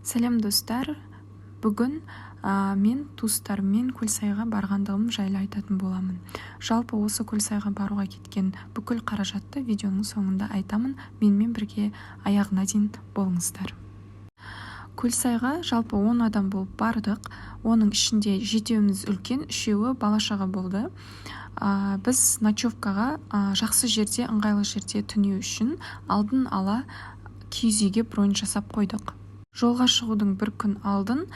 Сәлем, достар! Бүгін мен туыстарыммен Көлсайға барғандығым жайлы айтатын боламын. Жалпы, осы Көлсайға баруға кеткен бүкіл қаражатты видеоның соңында айтамын. Менімен бірге аяғына дейін болыңыздар. Көлсайға жалпы 10 адам болып бардық. Оның ішінде жетеуіміз үлкен, үшеуі бала-шаға болды. Біз ночевкаға жақсы жерде, ыңғайлы жерде түнеу үшін алдын ала киіз үйге бронь жасап қойдық. Жолға шығудың бір күн алдын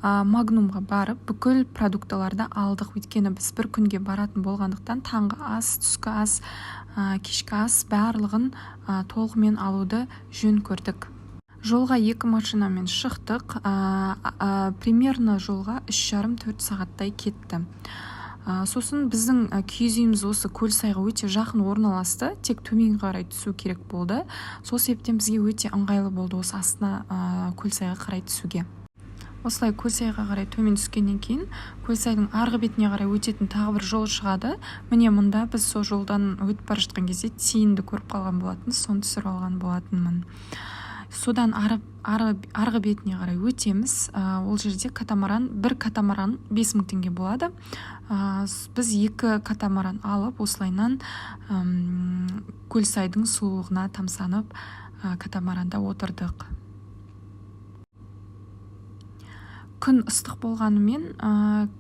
Магнумға барып, бүкіл продуктыларды алдық, өйткені біз бір күнге баратын болғандықтан, таңғы ас, түскі ас, кешкі ас, барлығын толығымен алуды жөн көрдік. Жолға екі машинамен шықтық. Примерно жолға 3,5-4 сағаттай кетті. Сосын біздің киіз үйіміз осы Көлсайға өте жақын орналасты, тек төмен қарай түсу керек болды. Сол себептен бізге өте ыңғайлы болды осы астына, Көлсайға қарай түсуге. Осылай Көлсайға қарай төмен түскеннен кейін Көлсайдың арғы бетіне қарай өтетін тағы бір жол шығады. Міне, мұнда біз сол жолдан өтіп бара жатқан кезде тиінді көріп қалған болатынбыз, соны түсіріп алған болатынмын. Содан арғы бетіне қарай өтеміз. Ол жерде катамаран, бір катамаран 5000 теңге болады. Біз екі катамаран алып, осылайынан Көлсайдың сұлулығына тамсанып, катамаранда отырдық. Күн ыстық болғанымен,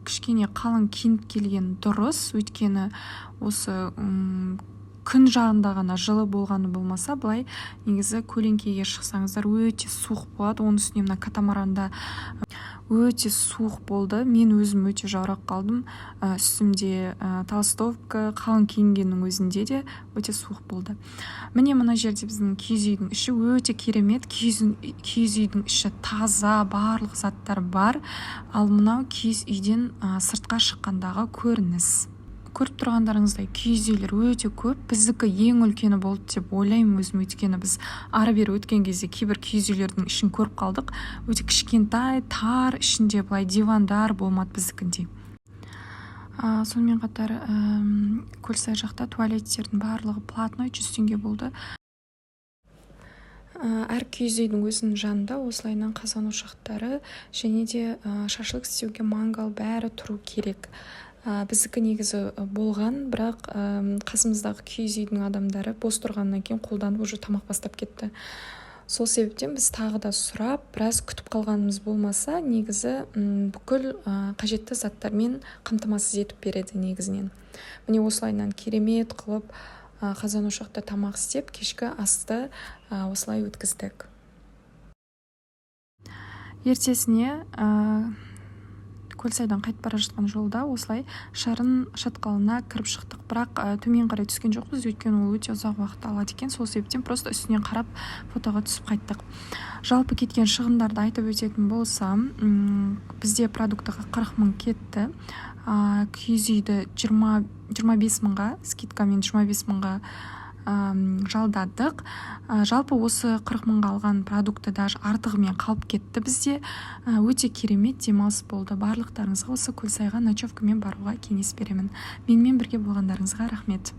кішкене қалың киініп келген дұрыс, өйткені осы күн жағында ғана жылы болғаны болмаса, былай негізі көлеңкеге шықсаңыздар, өте суық болады. Оның үстіне мына катамаранда өте суық болды. Мен өзім өте жаурап қалдым. Үстімде толстовка, қалың киінгеннің өзінде де өте суық болды. Міне, мына жерде біздің киіз үйдің іші өте керемет. Киіз үйдің іші таза, барлық заттар бар. Ал мынау киіз үйден сыртқа шыққандағы көрініс. Көріп тұрғандарыңыздай, киіз үйлер өте көп. Біздікі ең үлкені болды деп ойлаймын өзім, өйткені біз ары бері өткен кезде кейбір киіз үйлердің ішін көріп қалдық, өте кішкентай, тар, ішінде былай дивандар болмады біздікіндей. Сонымен қатар Көлсай жақта туалеттердің барлығы платной, 100 теңге болды. Әр киіз үйдің өзінің жанында осылайынан қазан ошақтары және де шашлык істеуге мангал, бәрі тұру керек. Біздікі негізі болған, бірақ қасымыздағы киіз үйдің адамдары бос тұрғаннан кейін қолданып, уже тамақ бастап кетті. Сол себептен біз тағы да сұрап, біраз күтіп қалғанымыз болмаса, негізі бүкіл қажетті заттармен қамтамасыз етіп береді негізінен. Міне, осылайынан керемет қылып қазан ошақта тамақ істеп, кешкі асты осылай өткіздік. Ертесіне Көлсайдан қайтып бара жатқан жолда осылай Шарын шатқалына кіріп шықтық, бірақ төмен қарай түскен жоқпыз, өйткені ол өте ұзақ уақыт алады екен. Сол себептен просто үстінен қарап, фотоға түсіп қайттық. Жалпы кеткен шығындарды айтып өтетін болсам, бізде продуктыға 40 000 кетті. Киіз үйді 25 мыңға, скидкамен 25 мыңға жалдадық. Жалпы осы 40 мыңға алған продукты даже артығымен қалып кетті бізде. Өте керемет демалыс болды. Барлықтарыңызға осы Көлсайға ночевкамен баруға кеңес беремін. Менімен бірге болғандарыңызға рахмет.